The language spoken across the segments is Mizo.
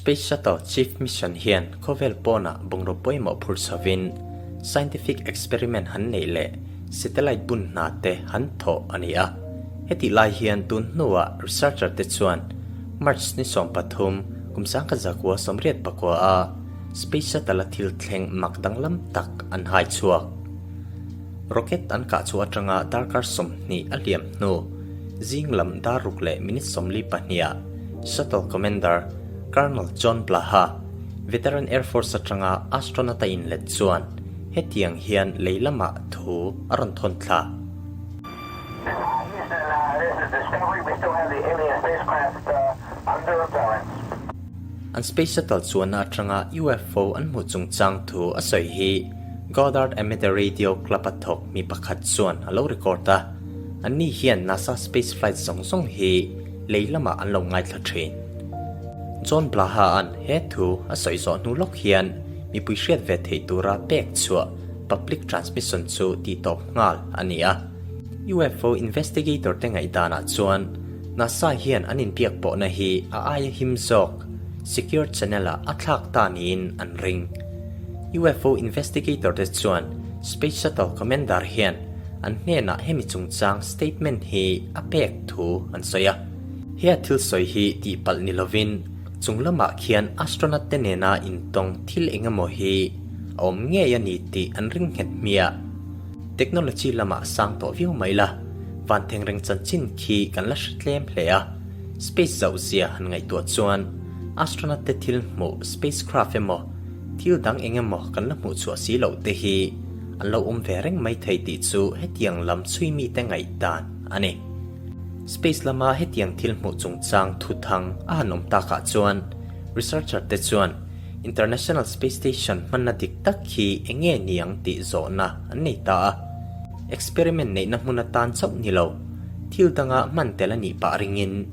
Space Shuttle Chief Mission hian khawvel pawnah bungraw pawimawh phur chhovin scientific experiment han neih leh satellite bun hna te han thawh a ni a. Hetih lai hian tun hnuah researcher te chuan March ni 13 kum 1989 a Space Shuttle a thil thleng mak danglam tak an hai chhuak. Rocket an kah chhuah atanga darkar 20 a hliam hnu zing lam dar ruk leh minute 42 ah Shuttle Commander Colonel John Blaha, veteran Air Force atanga astronaut a inlet chuan hetiang hian lei lamah thu a rawn thawn thla. An Space Shuttle chuanna atanga UFO an hmuh chungchang thu a sawi hi Goddard Amateur Radio Club a thawk mi pakhat chuan a lo record a. Anni hian NASA space flight zawng zawng hi lei lamah an lo ngaithla thin. John Blaha-a'n he thu a sawi zawh hnu lawk hian mipui hriat ve theih tura pek chhuah public transmission chu tihtawp nghal a ni a. UFO investigator te ngaihdanah chuan NASA hian an inbiak pawhna hi a aia him zawk secure channel-ah a thlak ta niin an ring. UFO investigator te chuan Space Shuttle Commander hian an hnenah hemi chungchang statement hi a pek thu an sawi a. He a thil sawi hi tihpalh ni lovin chung lamah khian astronaut te nena intawng thil eng emaw hi a awm ngei a ni tih an ring nghet hmiah. Technology lamah sang tawh viau mai la, van thengreng chanchin khi kan la hre tlem hle a. Space zauh zia han ngaihtuah chuan astronaut te thil hmuh spacecraft emaw thil dang eng emaw kan la hmuh chhuah si loh te hi an lo awm ve reng mai thei tih chu hetiang lam chhui mite ngaih dan a ni. Space lama hetiang thil hmuh chungchang thuthang a han awm takah chuan researcher te chuan International Space Station hmanna dik tak hi eng nge ni ang tih zawhna an nei ta a. Experiment neihna hmun atan chauh ni lo, thil danga hman tel a nih pah ringin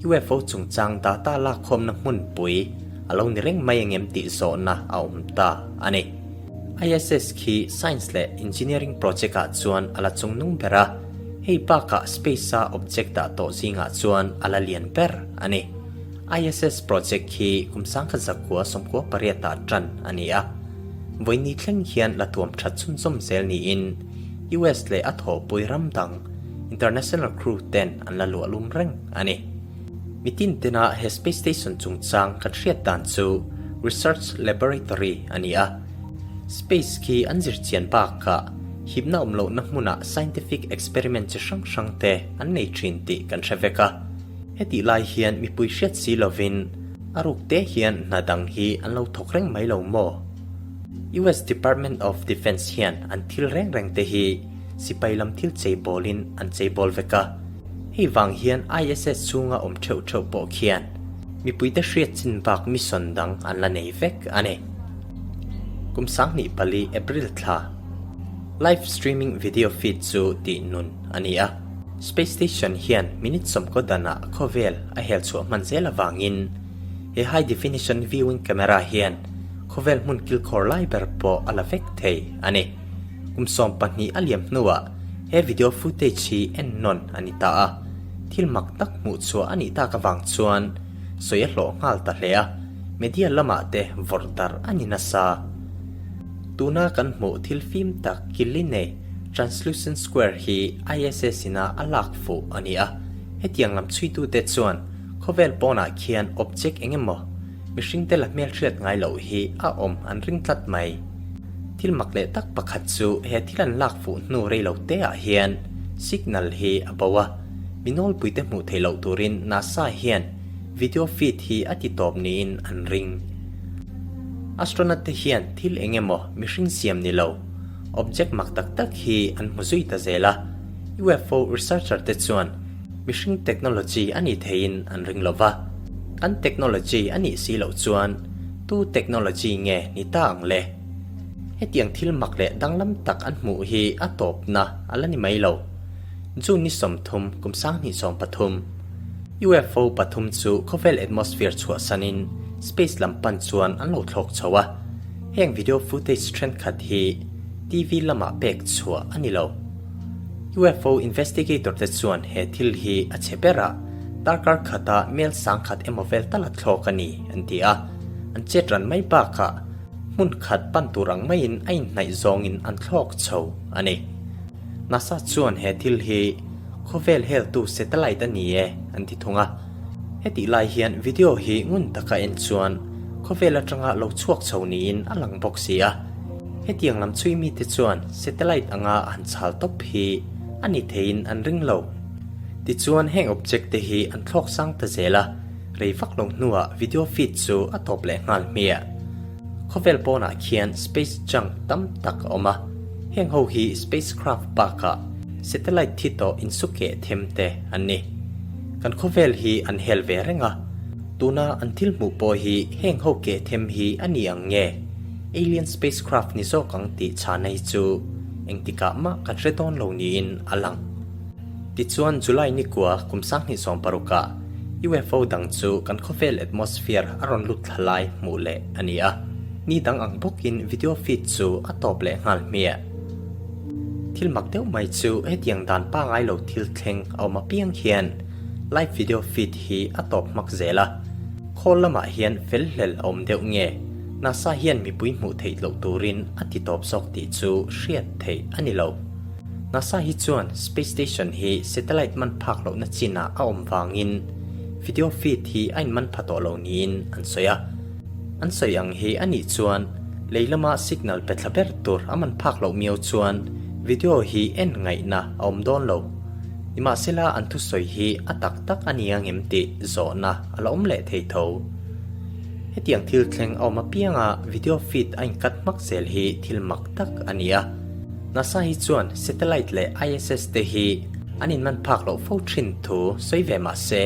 UFO chungchang data lakkhawmna hmunpui a lo ni reng mai angem tih zawhna a awm ta a ni. ISS khi science leh engineering project ah chuan a la chungnung ber a, hei bakah space a object dah tawh zingah chuan a la lian ber a ni. ISS project khi kum 1998 ah tan a ni a, vawiini thleng hian la tuam that chhunzawm zel niin US leh a thawhpui ram dang international crew ten an la luah lum reng a ni. Mitin tena he space station chungchang kan hriat dan chu research laboratory a ni a. Space khi an zir chian bakah hipna awm lohna hmunah scientific experiment chi hrang hrang te an nei thin tih kan hre vek a. Hetih lai hian mipui hriat si lovin a ruk te hian hna dang hi an lo thawk reng mai lo maw? US Department of Defense hian an thil reng reng te hi sipai lam thil chei bawlin an chei bawl vek a. Hei vang hian ISS chhunga awm theuh theuh pawh khian mipuite hriat chin bak mission dang an la nei vek a ni. Kum 2004 April thla live streaming video feed chu tih nun a ni a. Space Station hian minute 90 danah khawvel a hel chhuah hman zel avangin he high definition viewing camera hian khawvel hmun kilkhawr lai ber pawh a la vek thei a ni. Kum 12 a liam hnuah he video footage hi en nawn a ni ta a, thil mak tak hmuh chhuah a nih tak avang chuan sawi a hlawh nghal ta hle a, media lamah te vawrh darh a ni nasa. Tuna kan hmuh thil fim tak Killine Translucent Square hi ISS ina a lak fuh a ni a, hetiang lam chhuitute chuan khawvel pawnah khian object eng emaw mihringte la hmelhriat ngai loh hi a awm an ring tlat mai. Thil mak leh tak pakhat chu he thil an lak fuh hnu rei lo te ah hian signal hi a bo a, mi nawlpuite hmuh theih loh turin NASA hian video feed hi a ti tawp niin an ring. Astronaut te hian thil eng emaw mihring siam ni lo, object mak tak tak hi an hmu zui ta zel a, UFO researcher te chuan mihring technology a nih theihin an ring lo va, kan technology a nih si loh chuan tu technology nge ni ta ang le? Hetiang thil mak leh danglam tak an hmuh hi a tawpna a la ni mai lo. June ni 30 kum 2013, UFO pathum chu khawvel atmosphere chhuahsanin space lam pan chuan an lo thlawk chho a. Heng video footage thenkhat hi TV lamah pek chhuah a ni lo. UFO investigator te chuan he thil hi a chhe berah darkar khata mel 1000 emaw vel tal a thlawk a ni an ti a. An chet ran mai bakah hmun khat pan tur ang maiin a inhnaih zawngin an thlawk chho a ni. NASA chuan he thil hi khawvel heltu satellite a ni e an ti thung a. Hetih lai hian video hi ngun taka en chuan khawvel atanga lo chhuak chho niin a lang bawk si a. Hetiang lam chhui mite chuan satellite anga han chhal tawp hi a ni theiin an ring lo. Tichuan heng object te hi an thlawk sang ta zel a, rei vak lo hnuah video feed chu a tawp leh nghal hmiah. Khawvel pawnah khian space junk tam tak a awm a, heng ho hi spacecraft bakah satellite thi tawh insukeh them te an ni. Kan khawvel hi an hel ve reng a, tuna an thil hmuh pawh hi heng ho keh them hi a ni ang nge? Alien spacecraft ni zawk ang tih chhana hi chu engtikah mah kan hre dawn lo niin a lang. Tichuan July nikua kum 2016 ah UFO dang chu kan khawvel atmosphere a rawn lut thla lai hmuh leh a ni a, ni dang ang bawkin video feed chu a tawp leh nghal hmiah. Thil mak deuh mai chu hetiang dan pangai lo thil thleng a awm apiang hian live video feed hi a tawp hmak zel a, khawl lamah hian fel hlel a awm deuh nge NASA hian mipui hmuh theih loh turin a ti tawp zawk tih chu hriat theih a ni lo. NASA hi chuan space station hi satellite man phak lohna chinah a awm vangin video feed hi a inman pha tawh lo niin an sawi a. An sawi ang hi a nih chuan lei lama signal pe thla ber tur a man phak loh miau chuan video hi en ngaihna a awm dawn lo. Nimahsela an thusawi hi a tak tak a ni ang em tih zawhna a la awm leh thei tho. Hetiang thil thleng a awm apianga video feed a inkat hmak zel hi thil mak tak a ni a. NASA hi chuan satellite leh ISS te hi an inman phak loh fo thin thu sawi ve mah se,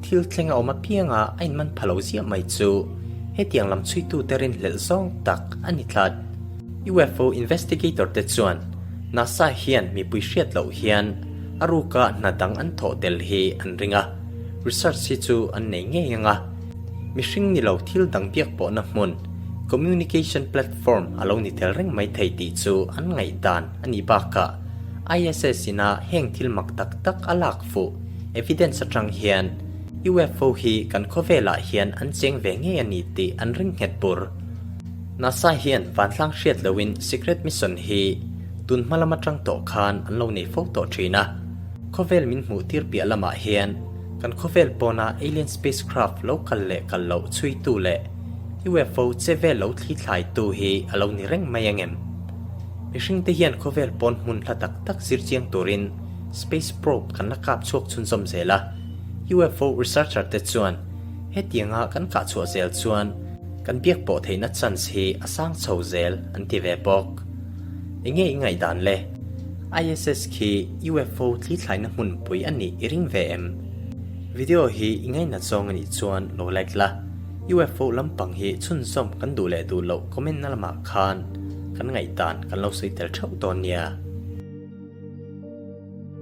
thil thleng a awm apianga a inman pha lo ziah mai chu hetiang lam chhuitute rinhlelh zawng tak a ni tlat. UFO investigator te chuan NASA hian mipui hriat loh hian a ruka hna dang an thawh tel hi an ring a, research hi chu an nei ngei ang a. Mihring ni lo thil dang biak pawhna hmun, communication platform, a lo ni tel reng mai thei tih chu an ngaihdan a nih bakah ISS ina heng thil mak tak tak a lak fuh, evidence, atang hian UFO hi kan khawvelah hian an cheng ve ngei a ni tih an ring nghet bur. NASA hian vantlang hriat loin secret mission hi tun hma lam atang tawh khan an lo nei fo tawh thin a, khawvel min hmuh tir piah lamah hian Kan khawvel pawna alien spacecraft lo kal leh kal loh chhuitu leh UFO che vel lo thli thlaitu hi a lo ni reng mai ang em? Mihringte hian khawvel pawn hmun hla tak tak zir chiang turin space probe kan la kap chhuak chhunzawm zel a. UFO researcher te chuan hetianga kan kah chhuah zel chuan kan biak pawh theihna chance hi a sang chho zel an ti ve bawk. Enge i ngaihdan le? ISS khi UFO thli thlaina hmunpui a nih i ring ve em? Video hi i ngainat zawng a nih chuan lo like la, UFO lampang hi chhunzawm kan duh leh duh loh comment na lamah khan kan ngaihdan kan lo sawi tel theuh dawn nia.